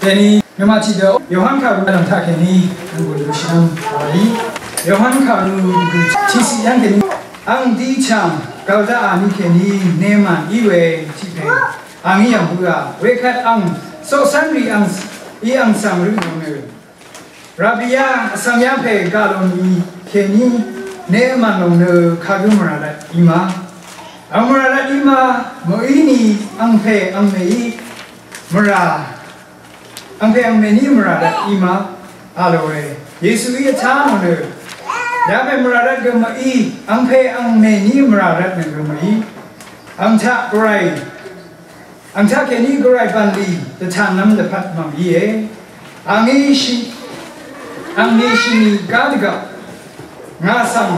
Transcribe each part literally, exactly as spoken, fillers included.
Kèní nøngmaq tiqdø Yohan kàru vlv̀m taq kèní ang gùn lushìnv́m wàí. Yohan kàru tiqsiq yv́ng kèní ang dí chàng gv̀l daqà ni kèní nemàn í we tiq pè ang í yv̀ng bǿà wekvt ang soqcv́nrì ang í ang svng rø nòngnø Rabbiá vsvng yá pè gà lò ni kèní nemàn lòng nø kagǿ mvrà rvt í ma. Ang mvrà rvt í ma mø̀í ni ang pè ang mèí mvrà Angpè angmèní mvrà rvt í ma a lòe. Yesuí vtá nò nø yà pè mvrà rvt gø mø̀í, angpè angmèní mvrà rvt nø gø mø̀í. Ang taq gvray, ang taq kèní gvray bv̀nlì dvtànvm dvpvt mv̀ng íe. Angí shì, angní shìnì gá dvgvp ngà svng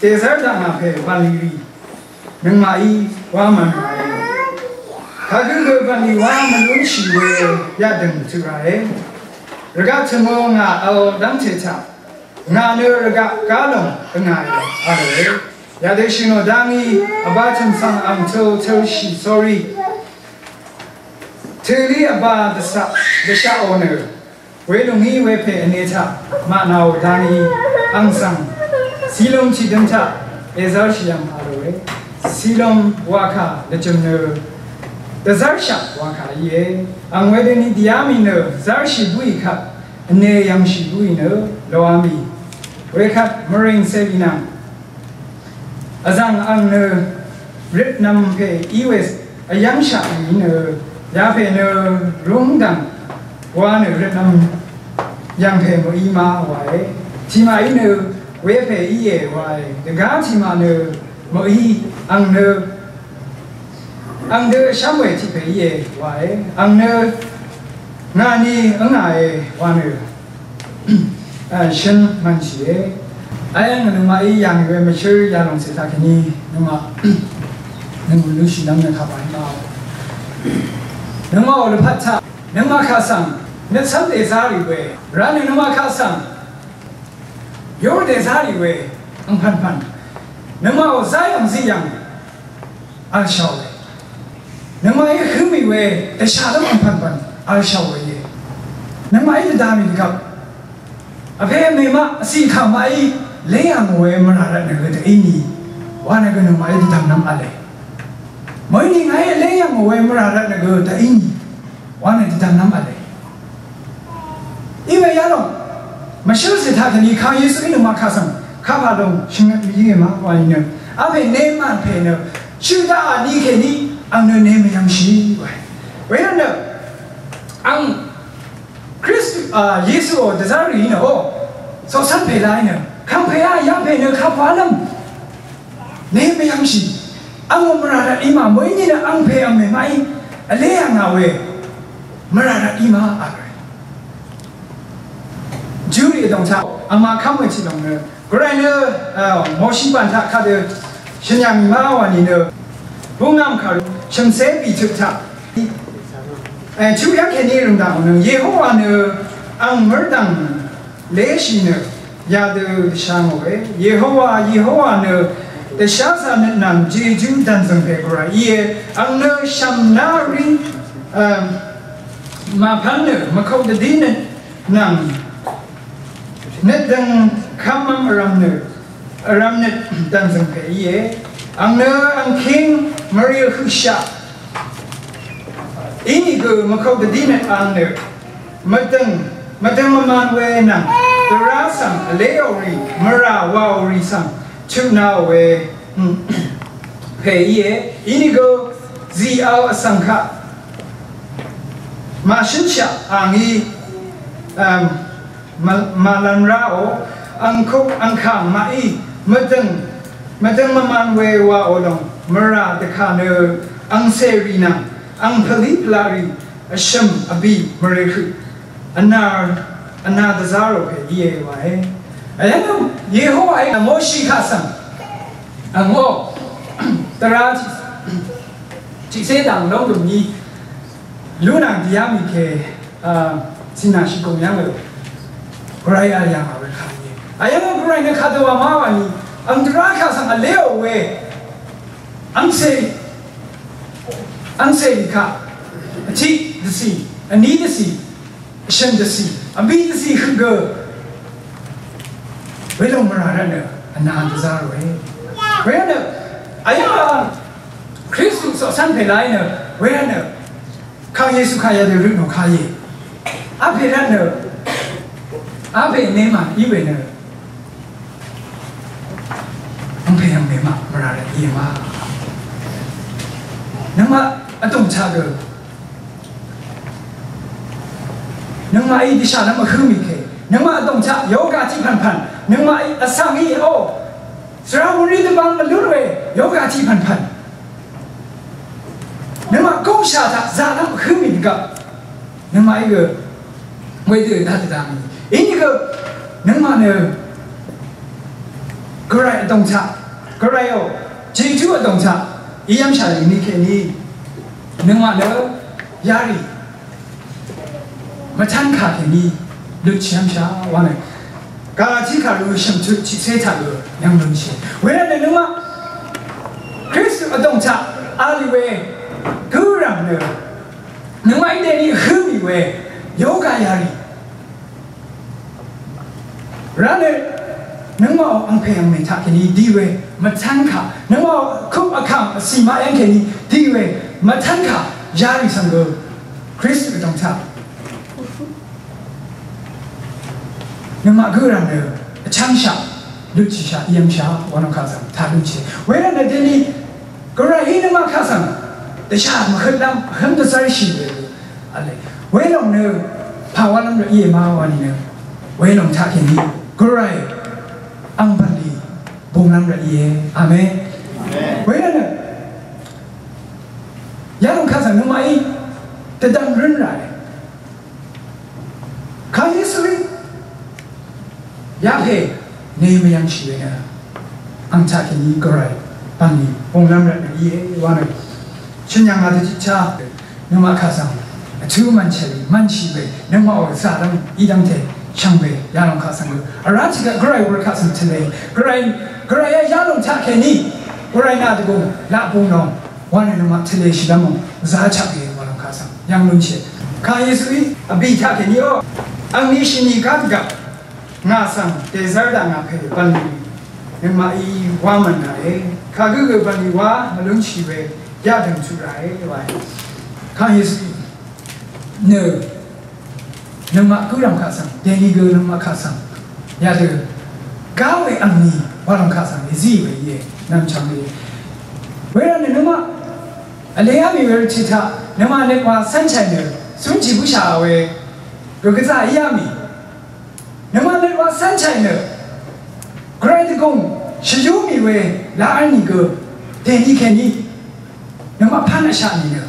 dèzv́r daq ngà pè bv̀nlì rì nøngmaqí wá mv̀n ràe. Kagǿ gø bv̀nlì wá mvlúnshì we yadø̀ng tøq ràe. Rvgaq tø̀mø ngà vl dv́ngte taq ngà nø rvgaq gá lòng dvngàe a ròe. Yadø shø̀n ò dá ngí vbá tø̀m svng ang tøl tølshì sórí tø̀lí vbá dvshaq dvshaqò nø Welòng í wepè vne taq maqnàò dangí ang svng Silom tiqdøm taq èzv́rshì yv̀ng a lòe. Silom wakà dvjø̀m nø dvzv́rshaq wakà íe. Ang wedøni dìá mì nø zv́rshì búì kvt vne yv̀ngshì búì nø loá mì. Wekvt mvrìng cèbì nvng Vzv̀ng ang nø røtnv̄m pè í we vyv́ngshaq í nø yapè nø rúngdv̀ng wa nø røtnv̄m yv̀ng pè mø̀í ma wae. Tiqmaqí nø wepè íe wae. Dvgá tiqmaq nø mø̀í ang nø ang dø shv́m we tiq pè íe wae. Ang nø ngà ni vngàe wa nø shøn mvnshìe. Ayv́ng nøngmaqí yàngì we mvshǿr yalòng cè taq kèní nøngmaq nøngmaq lushì nvng nø kaq bàí ma. Nøngmaqò lvpat taq nøngmaq kaq svng nøtsv́m dèzá rì we rá nø nøngmaq kaq svng yur dèzá rì we angpv̀npv̀n nøngmaqò záyv̀ng ziq yv̀ng Vlshà we. Nøngmaqí hø mì we dvshà lv́m angpv̀npv̀n vlshà we íe. Nøngmaqí dvda mì dvgvp vpè mèmaq vcì kà maqí léyà ngò we mvrà rvtnø gø dv́ í nì wa nø gø nøngmaqí dvdv̀m nv́m v̄le. Mø̀í nì ngàí léyà ngò we mvrà rvtnø gø dv́ í nì wa nø dvdv̀m nv́m v̄le. Iwe yalòng mvshǿl cè taq kèní kang Yesuí nøngmaq kaq svng kapà lòng shvngøt mvyǿe ma wa nìnø vpè nemàn pè nø shø daqà ni kèní ang nø ne mvyv̄ngshì wae. Wervtnø ang Kristu a Yesuò dvzv́r rìí nø o coqcv́n pè laí nø kangpè á yapè nø kapà lv́m Ne mvyv̀ngshì. Angò mvrà rvt í ma mø̀í nìnø angpè angmè maqí vlé yà ngà we mvrà rvt í ma a rvt. Júrì vdòng taq angmaq kv́m we tiq lòng nø gvray nø Moshi bàn taq kadø shø̀n yà mì ma wà nìnø búngv̀m kàru shø̀mcé bìtøp taq tiq yv́ng kèní rø̀m dv̀ng nø Yehowa nø ang mø̀rdv̀ng Leshì nø yadø dvshá ngòe. Yehowa, Yehowa nø dvshá zà nøt nvng jejú dv̀nzø̀ng pè gvray íe. Ang nø shv̀mná rí màpv́n nø mvkoq dvdí nøt nvng nøt døng kv́mv́m vrv̀m nø vrv̀m nøt dv̀nzø̀ng pè íe. Ang nø ang king mvril høqshaq Inìgø mvkoq dvdí nøt ang nø mvdøng mvdøng mvman we nvng dvrá svng vléò rì mvrà wàò rì svng chutnaò we pè íe. Inìgø zìvl vsvng kaq màshǿnshaq angí màlv̄n ráò angkuk angkàng maqí mvdøng mvdøng mvman we wàò lòng mvrà dvkà nø angcèrì nvng angpvlí pvlaqrì vshø̀m vbì mvrè høq vnàr vnà dvzá rò pè íe wae. Vlv́m Yehowaí Moshi kaq svng angó dvrá tiqcé dv̀ng lónggø̀m ni lú nvng dìá mì kè Sinà shìgùng yv́ng ø gvray vl yà ngà we kà íe. Ayv́ng ø gvray nø kadø wa má wa ni ang dvrá kà svng vléò we angcè angcè kà vtiq dvcì vní dvcì Shø̀n dvcì, vbì dvcì høq gø. Welòng mvrà rvtnø, vnā dvzá ròe. Wervtnø, vyv̀ng Kristu coqcv́n pè láì nø, wervtnø, Kàng Yesu kà yadø røtnò kà íe. Vpè rvtnø, vpè vnē mà í we nø. Vpè vnē mà, mvrà rvt íe ma. Nøngmaq vdòng chaq gø. Nøngmaqí dvshà lv́m vhǿ mì kè. Nøngmaq vdòng chaq yoga tiq pv̀npv̀n. Nøngmaqí vsvng í o. Svra wuri dvbvng vlún we yoga tiq pv̀npv̀n. Nøngmaq gúngshà taq zaq lv́m vhǿ mì dvgvp. Nøngmaqí gø. Wedø dá dvdv̀ng mì. Inìgø. Nøngmaq nø. Gvray vdòng chaq. Gvray o. Jejú vdòng chaq. Iyv́mshà rì ni kèní. Nøngmaq nø. Yarì. Mvtán kà kèní lutshì vmshà wa nø. Galati kàru shø̀mtut tiqcé taq gø yv̀ng lúnshì. Wervtnø nøngmaq Kristu vdòng taq a lì we gǿrv̀m nø. Nøngmaq í deni vhǿ mì we yoga yarì. Rvtnø nøngmaqò angpè angmè taq kèní dì we mvtán kà. Nøngmaqò kup vkàng vcì maq yv́ng kèní dì we mvtán kà. Yarì svng gø Kristu vdòng taq. Nøngmaq gǿrv̀m nø vchv́ngshaq, lutshìshaq, iyv̀mshaq, wvnò kaq svng taq lutshì. Wervtnø deni gvray í nøngmaq kaq svng dvshà mvhøtlv́m, vhǿm dvzv́rshì we. Vle. Welòng nø pàwálv́m rø íe ma wani nø. Welòng taq kèní gvray ang bv̀nlì bùnglv́m rø íe. Amen. Wervtnø yalòng kaq svng nøngmaqí dvdv̀m rǿn ràe. Kàng Yesuí yapè nø mvyv̀ngshì we nø ang taq kèní gvray bv̀nlì bùnglv́m rvtnø íe wa nø. Shø̀n yv̀ngà dvjitchá nøngmaq kaq svng vtú mv̀nshì mv̀nshì we nøngmaqò zàlv́m í dv́ngte shvngbe yalòng kaq svng vrá tiqgvp gvray wur kaq svng tvle gvray gvray yalòng taq kèní gvray nà dvgùng laq bùnglòng. Wa nø nøngmaq tvleshì dv́m mò zá chaq we wa lòng kaq svng yv̀ng lúnshì. Kàng Yesuí vbì taq kèní o. Angni shvni gá dvgvp ngà svng dèzv́r daq ngà pè bv̀nlì nøngmaqí wá mv̀n ngà e. Kagǿ gø bv̀nlì wá mvlúnshì we yadø̀ng tuq ràe wa e. Kàng Yesuí nø nøngmaq gǿrv̀m kaq svng, dèni gø nøngmaq kaq svng yadø gá we angni walòng kaq svng èzí we íe, nv̀mchv̀ng we. Wervtnø nøngmaq vleyá mì we rvtø̀ taq nøngmaq nøt wa cv́nshàì nø zúnshì bǿshà we gø gvzà íá mì. Nøngmaq nøt wa cv́nshàì nø gvray dvgùng shvyú mì we laq v́l nìgø dèni kèní nøngmaq pán vshaq nìnø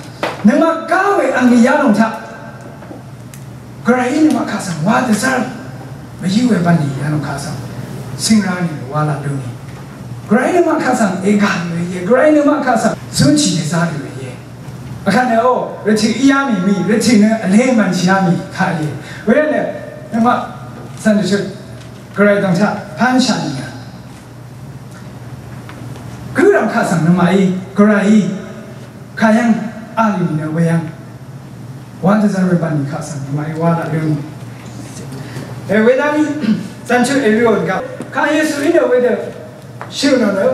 nøngmaq gá we angni yalòng taq gvrayí nøngmaq kaq svng wa dvzv́r mvyǿ we bv̀nlì yalòng kaq svng cíngrá nìnø wa laq lú nì. Gvrayí nøngmaq kaq svng ègà nì we íe. Gvrayí nøngmaq kaq svng zúnshì dèzá nì we íe. Vkvt nø o rvtø̀ íá mì mì rvtø̀ nø vlé mv̀nshìá mì kaq íe. Wervtnø nøngmaq cv̀n dvchøt gvray dòng taq pánshaq nìnø gǿrv̀m kaq svng nøngmaqí gvrayí kayv́ng a lì nìnø weyv́ng wa dvzv́r we bv̀nlì kaq svng nøngmaqí wa laq lú nì. E wedv́ngí cv̀nchø èrøò dvgvp kaq Yesuí nø wedø shø̀n nò nø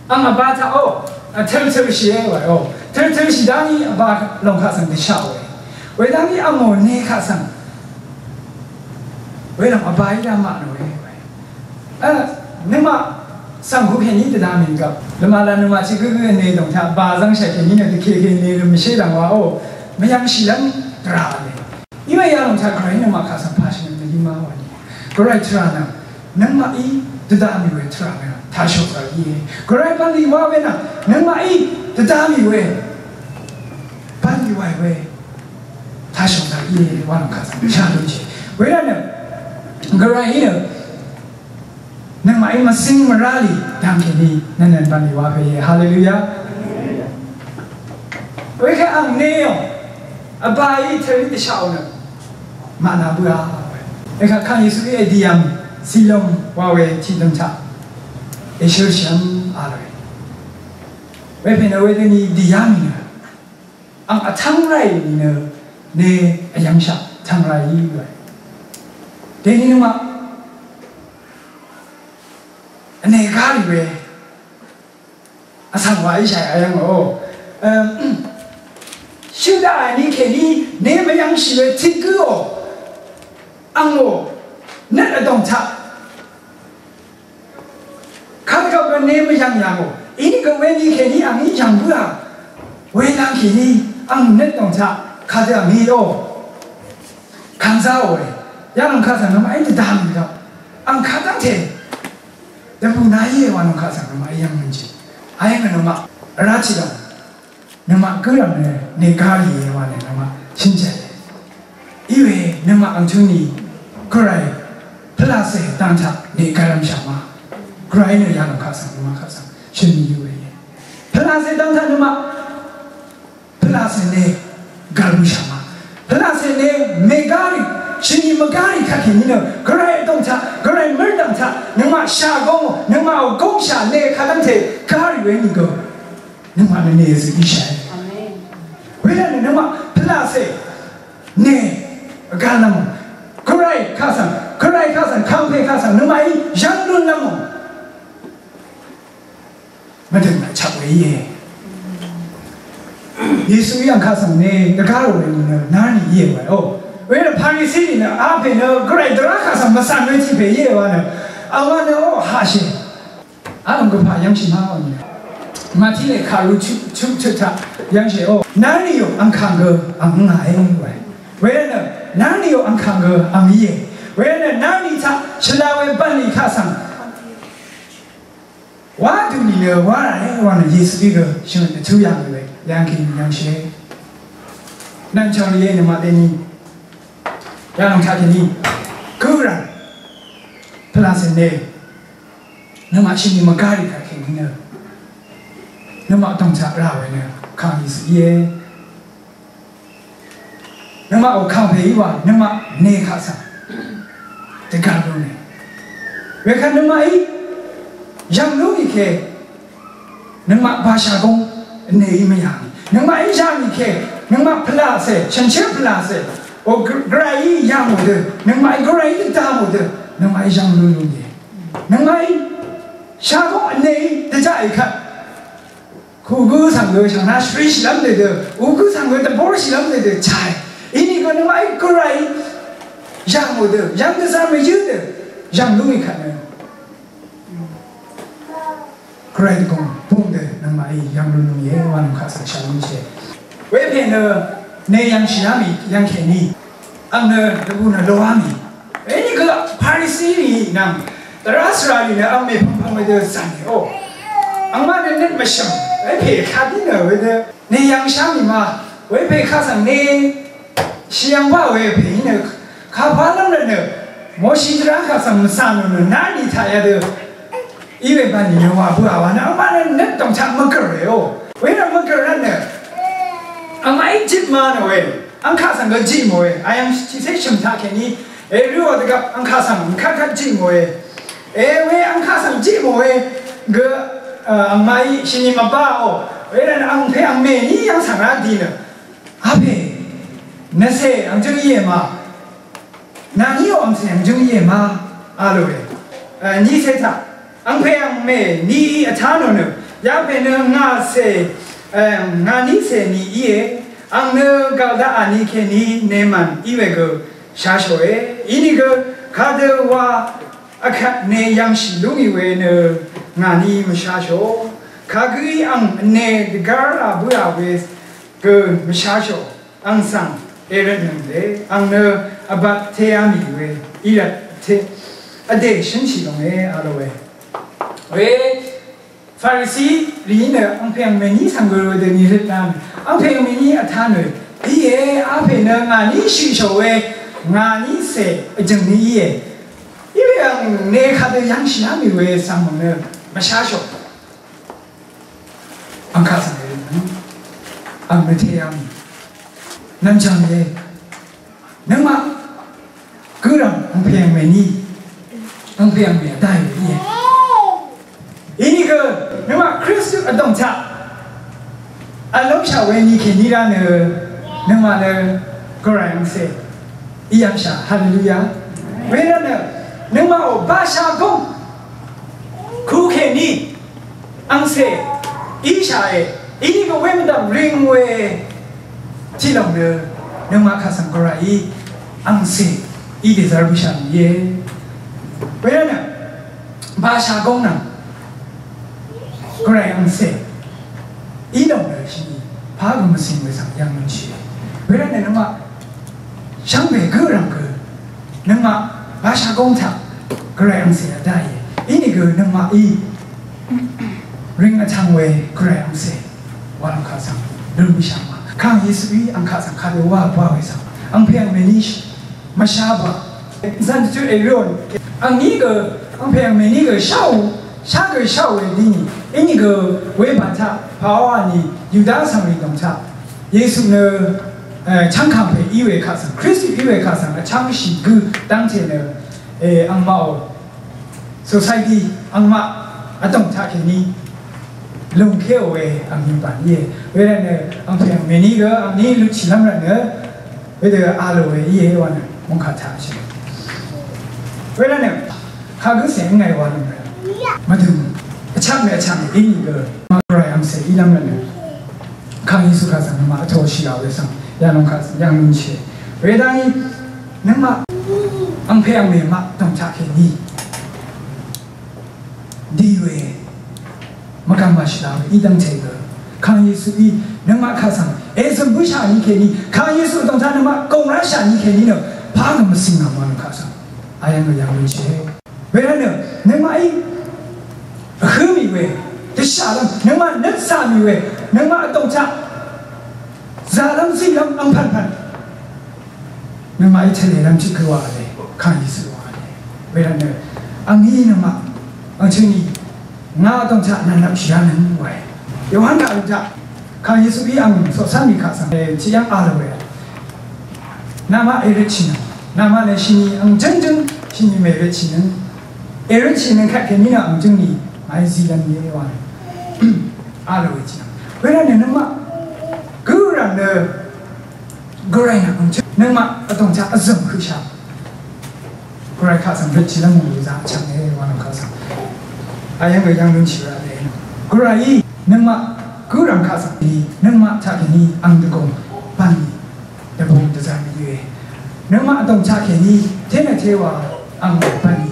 ang vba taq o vtøl tølshìe waò. Tøl tølshì dv́ngí vba lòng kaq svng dvshaq we. Wedv́ngí ang mò ne kaq svng welòng vbaí dv́ng maq nò we. Nøngmaq svng hukèní dvdv̀m mì gvp lvmala nøngmaq tiq gǿgǿ vnē dòng taq ba zv́ngshaq kèní nø dvkeke vnē rø mvshé dv̀ng wa o mvyv̀ngshìlv́m dvrà le. Iwe yalòng taq gvray nøngmaq kaq svng pàshì nø mvlí má wa nì. Gvray tvrà nvng nøngmaqí dvdv̀m mì we tvrà nvng taqshòk dv̀m íe. Gvray bv̀nlì wa we nvng nøngmaqí dvdv̀m mì we bv̀nlì wa we taqshòk dv̀m íe wa lòng kaq svng shà lúnshì. Wervtnø gvrayí nø nøngmaqí mvcing mvrá lì dv̀ngkèní nønnøn bv̀nlì wa pè íe. Haleluya. Wekvt ang neò vbaí tø̀rí dvshaqò nø mànà bǿà. Wekvt kang Yesuí èdìyv̀m Silom wa we tiqdø̀m taq èshø̀rshì v̄m a lòe. Wepè nø wedøni dìyá mì nø ang vtv́ng ráì mì nø ne vyv́ngshaq. Chv̀ng ràí we. Dèní nøngmaq vnè gá rì we. Vsvng wa íshà yà yv̀ngò. Shø̀n daqà ni kèní ne mvyv̀ngshì we tiq gǿò. Angò nøt vdòng taq. Kadvgvp gø ne mvyv̀ng yàngò. Inìgø weni kèní angí yv̀ng bǿà. Welv̀ng kèní ang nøt dòng taq kadø angí ó. Kàngzáòe. Yalòng kaq svng nøngmaqí dvdv̀m dvdv̀m. Ang kadv́ngte. Dvbù na íe wa nòng kaq svng nøngmaqí yv̀ng mø̀njì. Ayv́ng nøngmaq. Vrá tiqdv̀m. Nøngmaq gǿrv̀m nø nègá rìe wa nø nøngmaq shø̀njèe. Iwe nøngmaq angtuni gvray pvlacè dang taq nègá rv̀m shà ma. Gvray nø yalòng kaq svng nøngmaq kaq svng shø̀n mì yù we. Pvlacè dang taq nøngmaq pvlacè nègá rv̀m shà ma. Pvlacè nè mègá rì shø̀n mì mvgá rì kaq kèní nø gvray dòng taq gvray mv́rdv̀m taq nøngmaq shà góng nøngmaq ò góng shà nè kadv́ngte gá rì we nìgø. Nøngmaq nø nèzø íshàe. Amen. Wenø nøngmaq pvlacè nè vgvlv́m. Gvray kaq svng, gvray kaq svng, kàngpè kaq svng, nøngmaqí yv̀ng lún lv́m. Mvdø̀ng nø chap we íe. Yesuí ang kaq svng ne, dvgá rò we nø, nárnì íe we. O. Wenø Pharisí nø, apè nø, gvray dvrá kaq svng, mvsvng we tiq pè íe wa nø. Awa nø, o, haqshì. Vlòng gvpà yv́ngshì má ò nìyà. Màtí lè kàru chuq chuq taq yv́ngshì ó. Nárnìò angkàng gø ang ngàé wae. Wervtnø nárnìò angkàng gø ang íe. Wervtnø nárnì taq shvla we bv̀nlì kaq svng. Wá dø nìnø wá ràe wa nø Yesuí gø shvngøt dvtú yà ngì we. Yv́ngkì yv́ngshì. Nv̀nchv̀ng rìe nø màtení. Yalòng taq kèní. Gø rà. Pvlacè ne. Nøngmaq shvni mvgá rì kaq kèní nø. Nøngmaq dòng taq rà we nø. Kàng Yesu íe. Nøngmaq ò kàngpè í wa, nøngmaq ne kaq svng. Dvgvp lú ne. Wekvt nøngmaqí. Yv̀ng lú nìke. Nøngmaq bashà góng. Vnèí mvyà nì. Nøngmaqí yà nìke. Nøngmaq pvlacè, shànshér pvlacè. Ò gv-, gvrayí yà mò dø. Nøngmaqí gvrayí dvda mò dø. Nøngmaqí yv̀ng lú lú nìe. Nøngmaqí shagóng vnèí dvjaqì kvt. Kugǿ svng gø shvngná shvrishìlv́m dèdø, ugǿ svng gø dvbórshìlv́m dèdø, chai. Inìgø nøngmaqí gvray yv̀ngò dø, yv̀ng dvzvr mvyǿ dø, yv̀ng lúngì kvt nø. Gvray dvgùng bung dø, nøngmaqí yv̀ng lú lúngìe, wa nòngkaq svng shvlúngshìe. Wepè nø, ne yv̀ngshìá mì, yv̀ng kèní. Ang nø dvbù nø loá mì. Eni gø Pharisí rì nvng dvrá svra rì nø ang mèpvngpvng wedø zàngì o. Angmaq nø nøt mvshø̀m. Epè kadí nø wedø. Nè yv̀ngshá mì ma. Wepè kaq svng ne shì yv̀ng bá we pè í nø. Kapalv́m rvt nø. Moshi dvrá kaq svng mvsà nò nø nà nì taq yadø. Iwe bv̀n nìnø wa bøà wa nø angmaq nø nøt dòng taq mvgø̀r we o. Wenø mvgø̀r rvt nø. Angmaqí jip ma nø we. Angkaq svng gø jip mò we. Ayv̀ng tiqcé shø̀m taq kèní. E rø̄ò dvgvp angkaq svng angkaq kvt jip mò we. E we angkaq svng jip mò we. Gø, e, angmaqí shvni mvbá o. Wervt angpè angmè ní yv̀ng svng rá di nø. Apè. Nvcè ang jøng íe ma. Nvng íò angcè ang jøng íe ma. A lòe. E, nícè taq. Angpè angmè ní vtá nò nø, yapè nø ngà cè, e, ngà ní cè ní íe, ang nø gv̀l daqà ní kèní nemàn í we gø shashòe, inìgø kadø wa vkvt ne yv̀ngshì lúngì we nø ngà ní mvshashò, kagǿí ang vne dvgv́r rà bǿà we gø mvshashò. Ang svng èrvtnøng le, ang nø vbat teá mì we, í rvt te, vdè shǿnshì longe, a lòe. We, Farisi rìí nø, angpè angmèní svng gø rø dø ni røt nà mì, angpè angmèní vtá nø, íe, apè nø ngà ní shø̀shò we, ngà ní cè, vjø̀ng ní íe. Í we ang ne kadø yv́ngshì á mì we, svng mvng nø, mvshashò. Ang kaq svng èrø nø. Ang nø teyang. Nvmchvng ye. Nøngmaq. Gø rvm angpè angmè ni. Angpè angmè vdai we íe. Inìgø nøngmaq Kristu vdòng taq. Vlv́mshaq we ni kèní rá nø. Nøngmaq nø. Gvray angcè. Iyamsha, haleluya. Wervtnø, nøngmaqò basha góng kukèní angcè íshàe, íní gø wemvdv̀m ring we tiqlòng nø, nøngmaq kaq svng gvrayí angcè í dèzvr bǿshà mìe. Wervtnø, basha góng nvng gvray angcè í lòng nø shìni pà gø mvsing we svng yv̀ng mvnshì. Wervtnø nøngmaq shvngbe gø rv̀m gø nøngmaq basha góng taq gvray angcè vdáìe. Inìgø nøngmaqí ring vtvng we gvray angcè wa lòng kaq svng lún bǿshà ma. Kàng Yesuí ang kaq svng kadø wa bá we svng angpè angmèní mvshá baq. Zan tø erion. Angní gø, angpè angmèní gø sháò, shá gø sháò we dini. Inìgø webà taq, pàwá ni, Yuda vsvng rì dòng taq. Yesu nø, eh, chv́ngkàngpè í we kaq svng, Kristu í we kaq svng, vchv́ngshì gø dv́ngte nø, eh, angmaqò. Society, angmaq, vdòng taq kèní. Lùngkéò we, angní bàn íe. Wervtnø, angpè angmèní gø, angní lutshìlv́m rvtnø. Wedø a lò we íe wa nø mungkà taq shì. Wervtnø kagǿ cè ngàí wa nø mvdø̀m vchvk mè vchvk mè íní gø mvgvray angcè ílv́m rvtnø kang Yesu kaq svng nøngmaq vtōshì yà we svng yalòng kaq svng yv̀ng lúnshì. Wedv́ngí nøngmaq angpè angmè maq dòng taq kèní dì we mvgv̀m màshìlá we í dv́ngte gø kang Yesuí nøngmaq kaq svng èzø̀m bǿshà ní kèní kang Yesu dòng taq nøngmaq gòng ráshà ní kèní nø pà gø mvsing nà mvnø kaq svng ayv̀ng gø yv̀ng lúnshì. Wervtnø nøngmaqí vhǿ mì we dvshàlv́m nøngmaq nøt zà mì we nøngmaq dòng taq zàlv́m zílv́m angpv̀npv̀n nøngmaqí tvlèlv́m tiq gø wàle kang Yesu wàle. Wervtnø angí nøngmaq angcøni ngà dòng taq nvnvp shìá nøng wae. Yohan kaq rø taq kang Yesuí ang soqsán mì kaq svng tiq yv́ng a lò we. Namaq èrøtshì nøng. Namaq nø shìni ang jǿngjǿng shìni mèrøtshì nøng. Èrøtshì nøng kvt kèní nø ang jǿngni màí zílv́m íe wa. A lò we tì nøng. Wervtnø nøngmaq gǿ rv̀m nø Gvray nvng nøngmaq vdòng taq vzø̀m høqshaq. Gvray kaq svng røtshì lv́m mòngzaq chv̀nge wa nvng kaq svng. Ayv́ng gø yv́ng lúnshì rvle. Gvrayí nøngmaq gǿrv̀m kaq svng nøngmaq taq kèní ang dvgùng bv̀nlì dvbung dvzv̀m mìe. Nøngmaq vdòng taq kèní ténø téwa ang bv̀nlì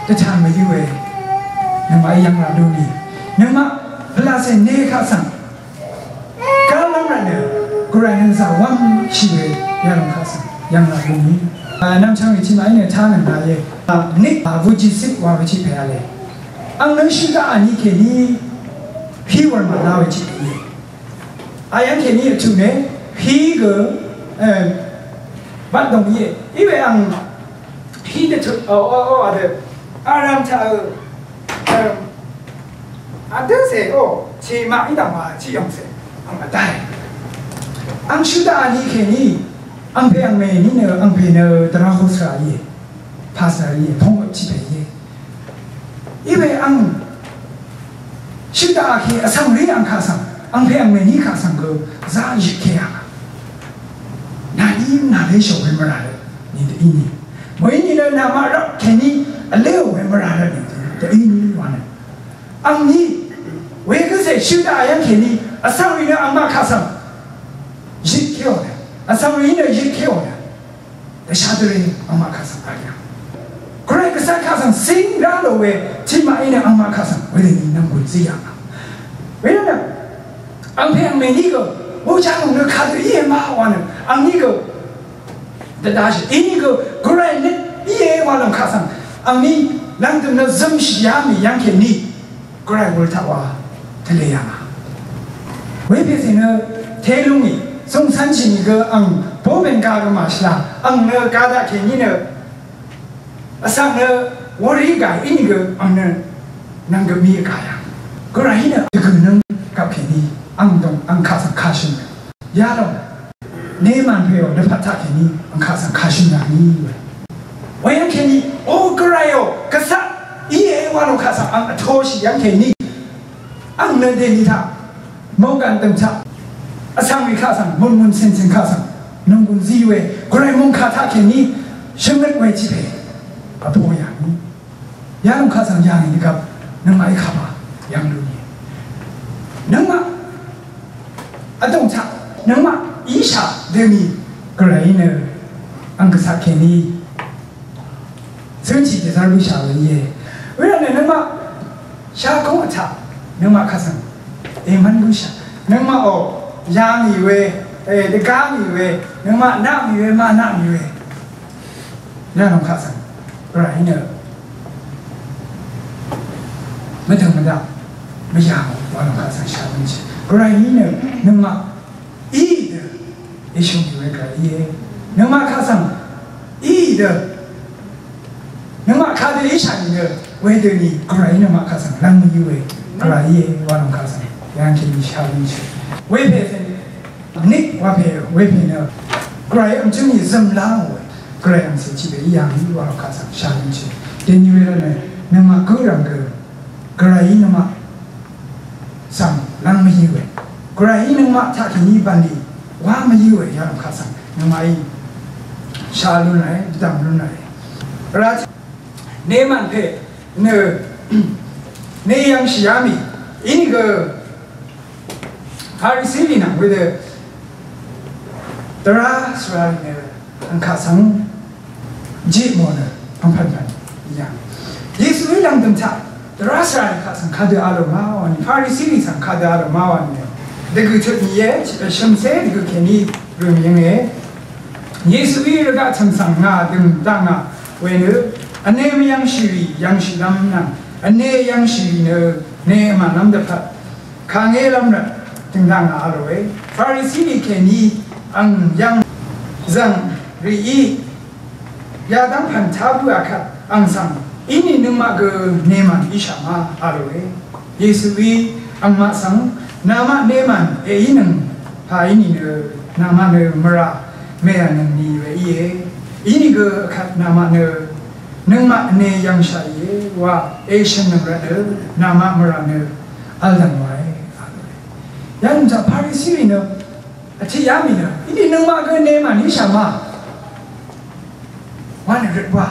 dvtang mèyúe. Nøngmaqí yv́ng rvlú mì. Nøngmaq pvlacè ne kaq svng Gálv́m rvtnø, Gvray nø zàwv́m shì we yalòng kaq svng yv̀ng laq lúngì. Nvmchvng rì tiqmaqí nø tá nøng daqyé. Nik vujì sik wa we tiq pè vle. Ang nø shø daqà ni kèní hí wur màlá we tiq pè íe. Ayv́ng kèní vtuq nø hí gø, eh, bvt dòng íe. Iwe ang Hí dvtut, o, o, o, adø. Aram taq, ø, ø, adø se, o, tiqmaq í dv̀ngwa, tiqyòng se. Ang vdai. Ang shø daqà ni kèní, angpè angmè ní nø, angpè nø, dvrá hosra íe. Pastor íe, pongøp tiq pè íe. Iwe ang shø daqà kì vsvng rí ang kaq svng, angpè angmè ní kaq svng gø, zá yøt kè yà. Nàní nàlé shòk we mvrà rø, ni dø íni. Mø̀í nìnø namaq rvp kèní vléò we mvrà rvt nìdø í ní wa nø. Angní wegǿ cè shø daqà yv́ng kèní vsvng rì nø angmaq kaq svng yitkéò nø. Vsvng rì nø yitkéò nø. Dvshadø rì angmaq kaq svng vl yà. Gvray Gvsvng kaq svng cíng rá lò we tiqmaq í nø angmaq kaq svng wedø nì nv̀nggùn zí yà. Wedø nø angpè angmè ní gø bujá lùng nø kadø íe ma wa nø angní gø Dvdashì, inìgø Gvray nøt íe wa lòng kaq svng, angní lv̀ngdø̀m nø zømshì yá mì yv́ng kèní, Gvray wul taq wa tvlē yà ngà. Wepèsè nø telung í, zungcv̄nshì nìgø ang bóbèn ga gø màshvla, ang nø ga daq kèní nø, vsvng nø wurì gà inìgø ang nø nvng gø mì gà yà. Gvray nø dvgø̀ nøng gvp kèní, ang dòng, ang kaq svng kashø̀n. Yalòng. Neman pè ò, dvpvt taq kèní, ang kaq svng kashø̀n yà ngì we. Wayv́ng kèní, o Gvray ò, Gvsaq íe wa lòng kaq svng, ang vtoshì yv́ng kèní. Ang nø dèní taq, mòngkàn dø̀ng taq, vsvng wì kaq svng, mùnmùn cìncìn kaq svng. Nònggùn zí we, Gvray mòngkà taq kèní shvngøt we tiq pè vpo yàngì. Yalòng kaq svng yàngì dvgvp nøngmaqí kaq pà yv̀ng lú nìe. Nøngmaq vdòng taq nøngmaq íshà døni Gvrayí nø ang gvsaq kèní cønshì dvzv́r bǿshà we íe. Wervtnø nøngmaq shagóng vtaq nøngmaq kaq svng èmv́n bǿshà. Nøngmaqò yàngì we, e, dvgángì we, nøngmaq naqmì we, mànaqmì we. Yalòng kaq svng Gvrayí nø mvdø̀ng mvdaq mvyà walòng kaq svng shà mvnshì. Gvrayí nø nøngmaq í dø èshø̀ngì we Gvrayí íe. Nøngmaq kaq svng í dø nøngmaq kadø íshà nìnø wedøni Gvrayí nøngmaq kaq svng lv́ng mvyǿ we Gvrayí íe walòng kaq svng yv̀ng kèní shà mvnshì. Wepè svng Nik wapè wepè nø Gvray angcǿngí zø̀mlá ngò we. Gvray angcè tiq we í yàngí wa kaq svng shà lúnshì. Dèní we rvtnø nøngmaq gǿ rv̀ng gø Gvrayí nøngmaq svng lv́ng mvyǿ we. Gvrayí nøngmaq taq kèní bv̀nlì wá mvyǿ we yalòng kaq svng nøngmaqí shà lún ràe, dvdv̀m lún ràe. Vrá Neman pè nø ne yv̀ngshì yá mì. Inìgø Farisi rì nvng wedø dvrá svrarì nø angkaq svng jiq mò nø angpv̀npv̀n yàng. Yesuí lv̀ngdø̀m taq dvrá svrarì kaq svng kadø a lò ma wani, Farisi rì svng kadø a lò ma wani nø dvgø̀ tut nìe, shø̀msé dvgø̀ kèní rø̀m yv̀nge. Yesuí rvgaq tø̀m svng ngà dø̀m daq ngà we nø vne mvyv̀ngshì rì yv̀ngshìlv́m nvng vne yv̀ngshì rì nø ne mànv́m dvpvt kàngélv́m rvt dø̀ngdaq ngà a lòe. Farisi rì kèní ang yv̀ng zv̀ng rìí yadv́ng pv̀n tá bǿà kvt ang svng inì nøngmaq gø nemàn íshà ma a lòe. Yesuí angmaq svng namaq nemàn èínøng pà í nìnø namaq nø mvrà mèànøng ni we íe. Inìgø akvt namaq nø nøngmaq ne yv̀ngshà íe wa èshø̀nnøng rvtnø namaq mvrà nø v̄l dv̀ng wae a lòe. Yalòng taq Farisi rì nø vtiq yá mì nø inì nøngmaq gø nemàn íshà ma wa nø røt wa.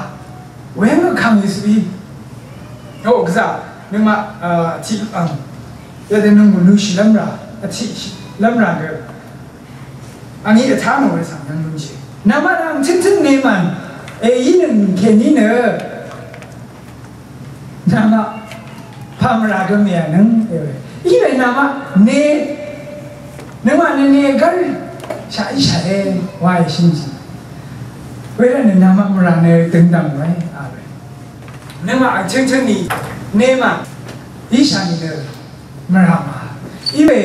Weng vkàng Yesuí o gvzà nøngmaq, a, tiq, a, yadø nøngmaq lushìlv́m rà, vtiqlv́m rà gø angí vtá nò we svng yv̀ng lúnshì. Namaq nvng tø̀ntø̀n nemàn èínøng kèní nø namaq pà mvrà gø mèànøng e we. Iwe namaq ne, nøngmaq nø ne gv́r shaq íshàe wa èshø̀nshì. Wervtnø namaq mvrà nø døngdv̀ng we a we. Nøngmaq vchøngchøng ni nemàn íshà nìnø mvrà ma. Iwe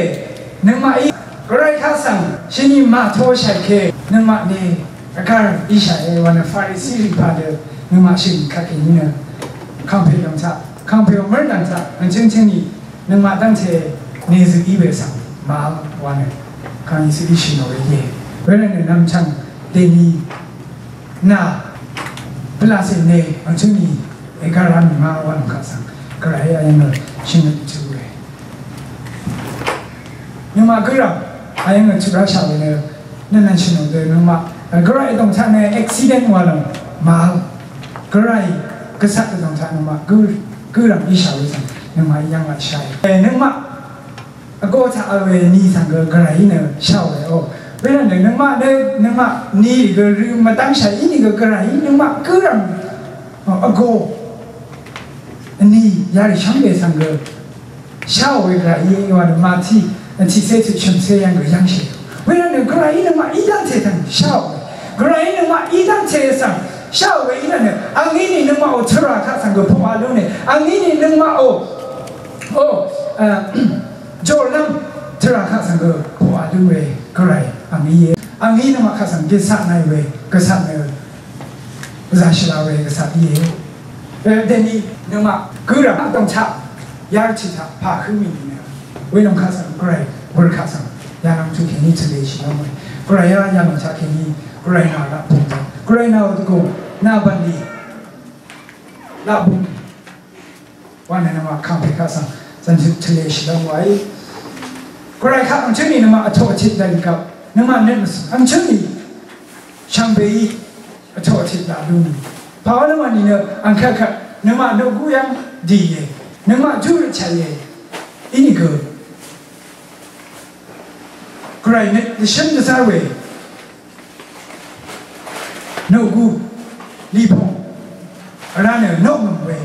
nøngmaqí Gvray kaq svng shvni màtoshàì ke nøngmaq ni vgvr íshàe wa nø Farisi rì padø nøngmaq shø̀n kaq kèní nø kàngpè dòng taq, kàngpè òmv́r dòng taq, vchøngchøng ni nøngmaq dv́ngte nezø í we svng màvl wa nø kàngí sø íshì nò we íe. Wervtnø nvmchvng dèní nà pvlacè ne vchøng ni ègvr rá mì ma wa nø kaq svng Gvray ayv̀ng nø shø̀n nø tø we. Nøngmaq gǿrv̀m ayv́ng nø tuq ráshaq we nø nø nvnshì nò dø nøngmaq, e, gvray dòng taq nø accident wa lòng màvl. Gvray gvsaq dòng taq nøngmaq gǿ, gǿrv̀m íshaq we svng nøngmaq yv́ng laqshaì. E, nøngmaq vgō taq vl we ni svng gø gvrayí nø shaò we o. Wervtnø nøngmaq nø, nøngmaq ni gø rø mvdv́ngshaq í ni gø gvrayí nøngmaq gǿrv̀m, o, vgō vni yarì shvngbe svng gø shaò we gvrayí wa nø màtiq, tiqcé tiq shø̀mcé yv́ng gø yv́ngshì. Wervtnø gvrayí nøngmaq í dv́ngte svng shaò we. Gvrayí nøngmaq í dv́ngte svng shaò we í nø angí ni nøngmaqò tvrà kaq svng gø poqà lú ne. Angí ni nøngmaqò, o, e, jòrlv́m tvrà kaq svng gø poqà lú we gvray angí íe. Angí nøngmaq kaq svng gvsaq nai we, gvsaq nø zashìlaq we gvsaq íe. E, dèní nøngmaq gǿrv̀m dòng taq yarvtì taq pà hǿ mì nìnø welòng kaq svng gvray wur kaq svng yalòng tuq kèní tvleshì lv́m we. Gvray á yalòng taq kèní gvray nà laq bung taq gvray nà dvgùng nà bv̀nlì laq bung wa nø nøngmaq kàngpè kaq svng zv̀ntuq tvleshì lv́m waí. Gvray kaq angchøng ni nøngmaq vtoq vtit dv̀n gvp nøngmaq nøt mvsø̀ng angchøng ni Shvngbeí vtoq tiq laq lú nì. Pàwá nøngmaq nìnø angkvt kvt nøngmaq noqgú yv́ng dìe. Nøngmaq júrøt chàìe. Inìgø Gvray nø dvshǿm dvzv́r we. Noqgú lipòng vrá nø noqngø̀m we.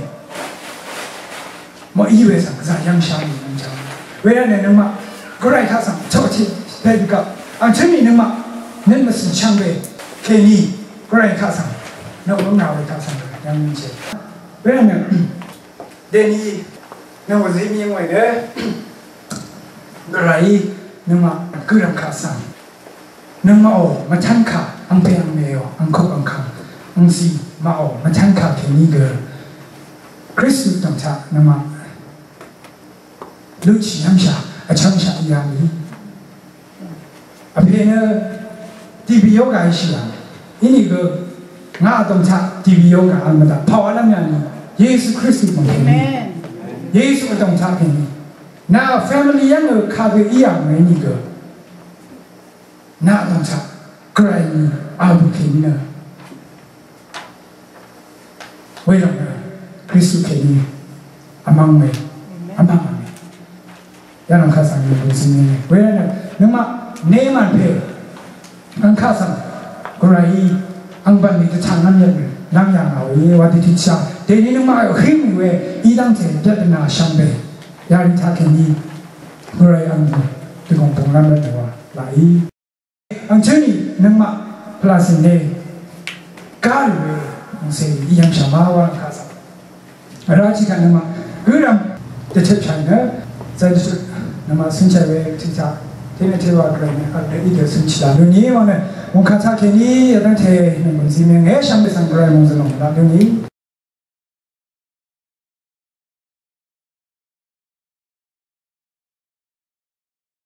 Mø̀í we svng gvzà yv́ngshá nì nvng jàng. Wervtnø nøngmaq Gvray kaq svng choqtiq pè dvgvp. Angtø̄ mì nøngmaq nøt mvsø̀n shvngbe kèní Gvray kaq svng nø wvng ngà we kaq svng yv́ng nìje. Wervtnø dèní nø wvzí mì ngòe nø Gvrayí nøngmaq gø̀rv̀m kaq svng nøngmaqò mvtán kà angpè angmèò angkok angkang angzì maqò mvtán kà kèní gø Kristu dv̀ngtaq nøngmaq lutshì yv́ngshà vchv́ngshà yà mì. Vpè nø T B yoga ishì yà. Inìgø ngà dv̀ngtaq T B yoga ang mvdaq pàwà lv́m yà nì Yesu Kristu mv̀ng kèní. Amen. Yesu dv̀ngtaq kèní. Nà family yv́ng ø kagø í yà mv̀ng inìgø. Nà dv̀ngtaq Gvray nì a bø̀ kèní nø. Welòng nø Kristu kèní vmvng we. Vmvng we. Yalòng kaq svng yv̀ng bø̀n zí we. Welòng nø nøngmaq nemàn pè ang kaq svng Gvrayí ang bv̀n mì dvtang nv́m yv̀ng we. Nv́m yà ngà we wa dvtiqchá. Dèní nøngmaq yv̀ng hǿm we í dv́ngte dvt dvnà shvngbe. Yarì taq kèní Gvray ang dvgòng bø̀ng nv́m rvt nø wa laqí. Angcøni nøngmaq pvlacìng ne gárì we angcè í yv̀ngshà ma wa kaq svng. Vrá tiqkvt nøngmaq gǿrv̀m dvtøpshà nø zàdvtøp nøngmaq cúnshà we tiqkvt tene tewa gvray nø vl nø í dø cúnshì la luni wa nø wùngkà taq kèní yadv́ngte nøngmaq zí mèngè shvngbe svng gvray mòngzø̀lòng la luni.